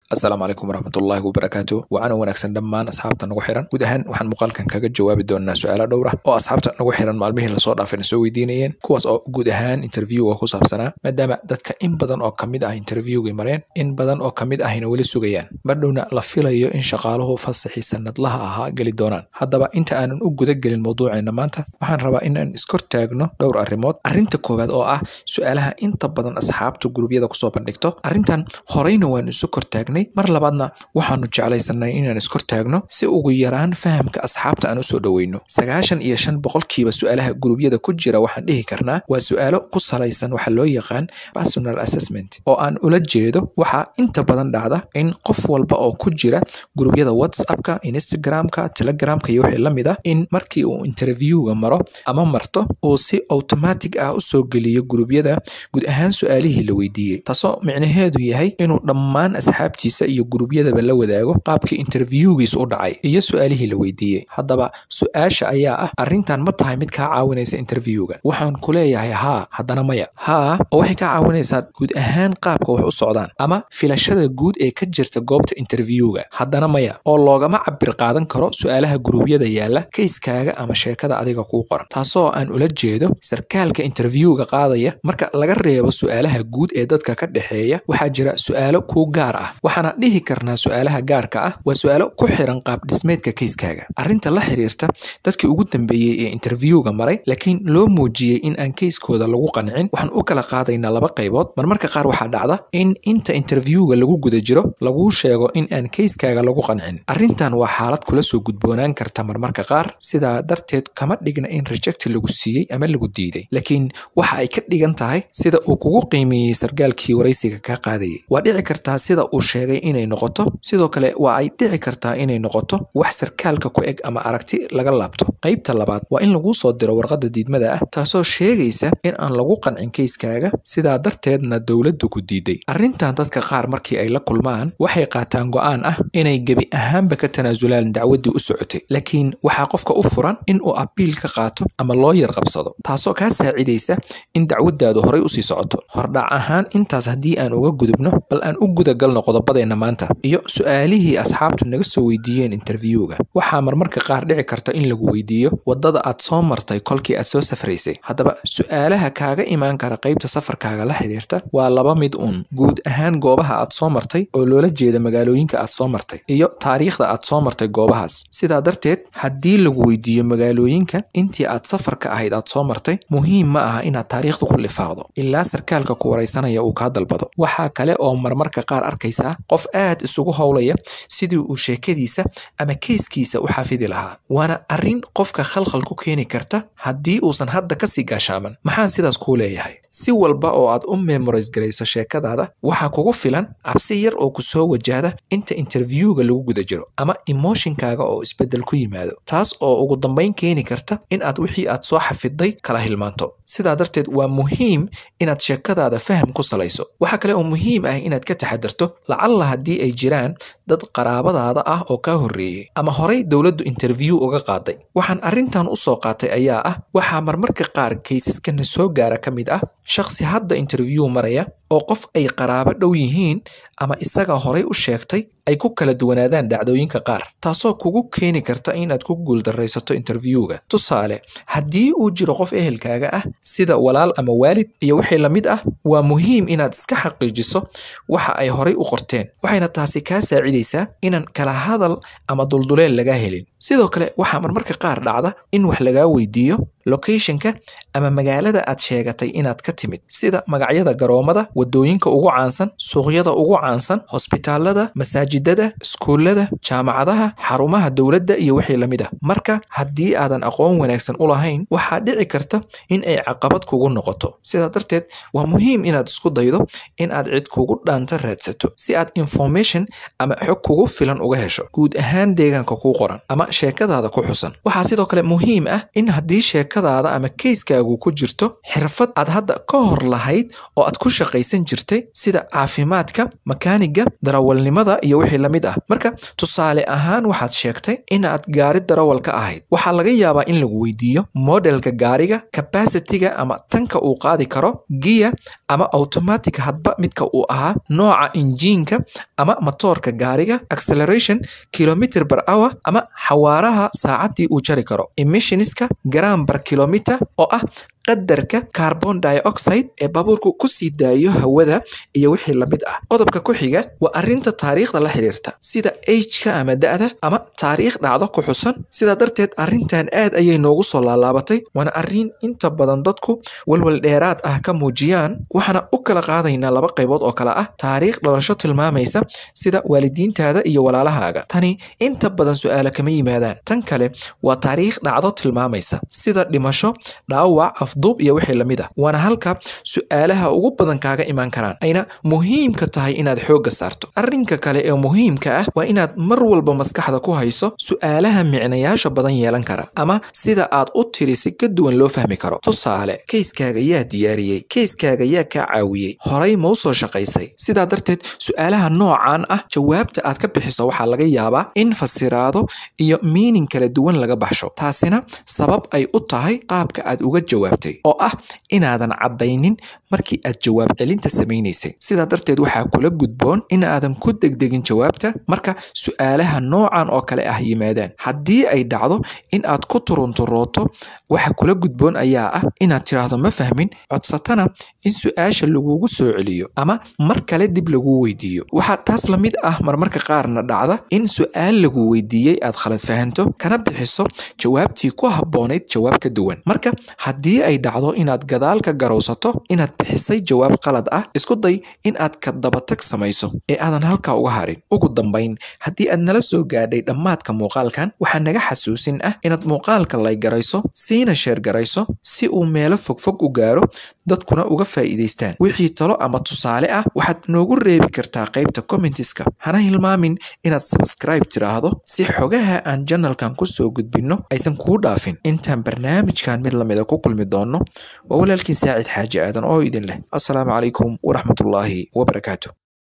Asalaamu calaykum waraxmatullaahi wabarakaatu. Wacaana wanaagsan dhammaan asxaabta nagu xiran. Guud ahaan waxaan muuqaalkan kaga jawaabi doonaa su-aalo dhowr ah oo asxaabta nagu xiran maalmihii lasoo dhaafayna soo weydiinayeen, kuwaas oo guud ahaan interviewga ku saabsanaa, maadaama dadka in badan oo kamid ah interviewgay mareen, in badan oo kamid ahina weli sugayaan, madhowna la filayo in shaqaaluhu fasaxii sanadlaha ahaa geli doonaan. Haddaba inta aanan u guda gelin mawduuceena maanta, waxaan rabaa inaan iskortaagno dhowr arrimood. Arrinta koowaad oo ah su-aalaha inta badan asxaabtu gurubyada kusoo bandhigto, arrintan horeyna waanu isu kortaagnay, mar labaadna waxaanu jeclaysanay inaan iskortaagno si ugu yaraan fahamka asxaabta aan usoo dhoweyno. 95% su-aalaha gurubyada ku jira waxaan dhihi karnaa waa su-aalo ku salaysan waxa loo yaqaan personal assessment, oo aan ula jeedo waxaa inta badan dhacda in qof walba oo ku jira gurubyada WhatsAppka, Instagramka, Telegramka iyo wixii la mid ah, in markii uu interviewga maro ama marto uu si automatic ah usoo geliyo gurubyada guud ahaan su-aalihii la weydiiyey, taasoo micnaheedu yahay inuu dhammaan asxaabtiisa iyo gurubyadaba la wadaago qaabkii interviewgiis u dhacay iyo su-aalihii la weydiiyey. Haddaba su-aasha ayaa ah, arrintan ma tahay mid kaa caawinaysa interviewga? Waxaan ku leeyahay haa, haddana maya. Haa, oo waxay kaa caawinaysaa guud ahaan qaabka wax u socdaan ama filashada guud ee ka jirta goobta interviewga. Haddana maya, oo loogama cabir qaadan karo su-aalaha gurubyada yaala kayskaaga ama sheekada adiga kuu qoran, taasoo aan ula jeedo sarkaalka interviewga qaadaya, marka laga reebo su-aalaha guud ee dadka ka dhexeeya, waxaa jira su-aalo kuu gaar ah. Waxaana dhihi karnaa su-aalaha gaarka ah waa su-aalo ku xiran qaab dhismeedka kayskaaga. Arrinta la xiriirta dadkii ugu dambeeyey ee interviewga maray laakiin loo muujiyey in aan kayskooda lagu qancin, waxaan u kala qaadaynaa laba qaybood. Marmarka qaar waxaa dhacda in inta interviewga lagu guda jiro laguu sheego in aan kayskaaga lagu qancin. Arrintan waa xaalad kula soo gudboonaan karta marmarka qaar, sidaa darteed kama dhigna in reject lagu siiyey ama lagu diiday, laakiin waxa ay ka dhigan tahay sida uu kugu qiimeeyey sargaalkii waraysiga kaa qaadayay. Waa dhici kartaa sida uu sheegay inay noqoto, sidoo kale waa ay dhici kartaa inay noqoto wax sarkaalka ku eg ama aragti laga laabto. Qaybta labaad waa in laguu soo diro warqadda diidmada ah, taasoo sheegaysa in aan lagu qancin kayskaaga, sidaa darteedna dowladdu ku diiday. Arrintan dadka qaar markii ay la kulmaan waxay qaataan go'aan ah inay gebi ahaanba ka tanaasulaan dacwaddii u socotay, laakiin waxaa qofka u furan in uu abiil ka qaato ama loo yar qabsado, taasoo kaa saacidaysa in dacwaddaadu horay usii socoto. Hordhac ahaan intaas haddii aan uga gudubno, bal aan u gudagalno qodobadeenna maanta iyo su-aalihii asxaabtu naga soo weydiiyeen interviewga. Waxaa marmarka qaar dhici karta in lagu weydiiyo waddada aad soo martay kolkii aad soo safraysay. Haddaba su-aalaha kaaga imaan kara qaybta safarkaaga la xiriirta waa laba mid uun: guud ahaan goobaha aad soo martay oo loola jeeda magaalooyinka aad soo martay, iyo taariikhda aad soo martay goobahaas. Sidaa darteed haddii lagu weydiiyo magaalooyinka intii aad safarka ahayd aad soo martay, muhiim ma aha inaad taariikhda ku lifaaqdo ilaa sarkaalka ku waraysanaya uu kaa dalbado. Waxaa kale oo marmarka qaar arkaysaa qof aad isugu howlaya sidii uu sheekadiisa ama keyskiisa u xafidi lahaa, waana arrin qofka khalkhal ku keeni karta haddii uusan hadda kasii gaashaaman. Maxaan sidaas kuu leeyahay? Si walba oo aad u memorise garayso sheekadaada, waxaa kugu filan cabsi yar oo kusoo wajahda inta interviewga lagu guda jiro ama emotionkaaga oo isbeddel ku yimaado, taas oo ugu dambayn keeni karta in aad wixii aad soo xafiday kala hilmaanto. Sidaa darteed waa muhiim inaad sheekadaada faham ku salayso. Waxaa kale oo muhiim ah inaad ka taxadarto lacalla haddii ay jiraan dad qaraabadaada ah oo kaa horreeyey ama horay dowladdu interview uga qaaday. Waxaan arrintan usoo qaatay ayaa ah, waxaa marmarka qaar kaysaskana soo gaara ka mid ah shakhsi hadda interview maraya oo qof ay qaraabo dhow yihiin ama isaga horay u sheegtay ay ku kala duwanaadaan dhacdooyinka qaar, taasoo kugu keeni karta inaad ku guuldaraysato interviewga. Tusaale, haddii uu jiro qof ehelkaaga ah sida walaal ama waalid iyo wixii la mid ah, waa muhiim inaad iska xaqiijiso waxa ay horay u qorteen, waxayna taasi kaa saacidaysaa inaan kala hadal ama dulduleel lagaa helin. Sidoo kale waxaa marmarka qaar dhacda in wax lagaa weydiiyo locationka ama magaalada aad sheegatay inaad ka timid, sida magacyada garoomada, wadooyinka ugu caansan, suuqyada ugu caansan, hosbitaalada, masaajidada, iskuullada, jaamacadaha, xarumaha dowladda iyo wixii la mid ah. Marka haddii aadan aqoon wanaagsan u lahayn, waxaa dhici karta in ay caqabad kugu noqoto. Sidaa darteed waa muhiim inaad isku daydo in aad cid kugu dhaanta raadsato si aad information ama xog kugu filan uga hesho guud ahaan deegaanka kuu qoran ama sheekadaada ku xusan. Waxaa sidoo kale muhiim ah in haddii sheekadaada ama kayskaagu ku jirto xirfad aad hadda ka hor lahayd oo aad ku shaqaysan jirtay, sida caafimaadka, makaaniga, darawalnimada iyo wixii la mid ah. Marka tusaale ahaan waxaad sheegtay inaad gaari darawal ka ahayd, waxaa laga yaabaa in lagu weydiiyo modelka gaariga, capacity-ga ama tanka uu qaadi karo, gear ama automatic hadba midka uu ahaa, nooca injiinka ama matoorka gaariga, acceleration kilometer per hour ama xawaaraha saacaddii uu jari karo, emissionska gram per kilometer oo ah qadarka carbon dioxide ee baabuurku ku sii daayo hawada iyo wixii la mid ah. Qodobka ku xiga waa arrinta taariikhda la xiriirta, sida age-ka ama da'da ama taariikh dhacdo ku xusan. Sidaa darteed arrintan aad ayay noogu soo laalaabatay, waana arrin inta badan dadku walwal dheeraad ah ka muujiyaan. Waxaana u kala qaadaynaa laba qaybood oo kale ah: taariikh dhalasho tilmaamaysa sida waalidiintaada iyo walaalahaaga, tani inta badan su'aalo kama yimaadaan. Tan kale waa taariikh dhacdo tilmaamaysa sida dhimasho, dhaawac, afduub iyo wixii lamid ah, waana halka su'aalaha ugu badan kaaga imaan karaan, ayna muhiimka tahay inaad xoogga saarto. Arrinka kale ee muhiimka ah waa inaad mar walba maskaxda ku hayso su'aalaha micnayaasha badan yeelan kara ama sida aad u tiri si ka duwan loo fahmi karo. Tusaale, kayskaaga yaa diyaariyey? Kayskaaga yaa kaa caawiyey? Horay ma u soo shaqaysay? Sidaa darteed su'aalaha noocan ah jawaabta aad ka bixiso waxaa laga yaabaa in fasiraado iyo miinin kala duwan laga baxsho, taasina sabab ay u tahay qaabka aad uga jawaabtay oo ah inaadan caddaynin markii aad jawaab celinta samaynaysay. Sidaa darteed waxaa kula gudboon inaadan ku degdegin jawaabta marka su'aalaha noocan oo kale ah yimaadaan. Haddii ay dhacdo in aad ku turunturooto, waxa kula gudboon ayaa ah inaad tiraahdo ma fahmin, codsatana in su'aasha lagugu soo celiyo ama mar kale dib laguu weydiiyo. Waxaa taas la mid ah marmarka qaarna dhacda in su'aal lagu weydiiyey aad khalad fahanto kana bixiso jawaabtii ku habboonayd jawaab ka duwan. Marka haddii ay dhacdo inaad gadaal ka garowsato inaad bixisay jawaab qalad ah, isku day in aad ka dabatag samayso ee aadan halkaa uga harin. Ugu dambayn, haddii aad nala soo gaadhay dhammaadka muuqaalkan, waxaa naga xasuusin ah inaad muuqaalka laygarayso, siina sheer garayso si uu meelo fogfog u gaaro, dadkuna uga faa'iidaystaan. Wixii talo ama tusaale ah waxaad noogu reebi kartaa qaybta commentiska. Hana hilmaamin inaad subscribe tiraahdo si xogaha aan janalkan ku soo gudbinno aysan kuu dhaafin. Intaan barnaamijkan mid lamida ku kulmi doono, waa walaalkiin Saacid Xaaji Aadan oo idin leh assalaamu calaykum waraxmatullaahi wabarakaatu.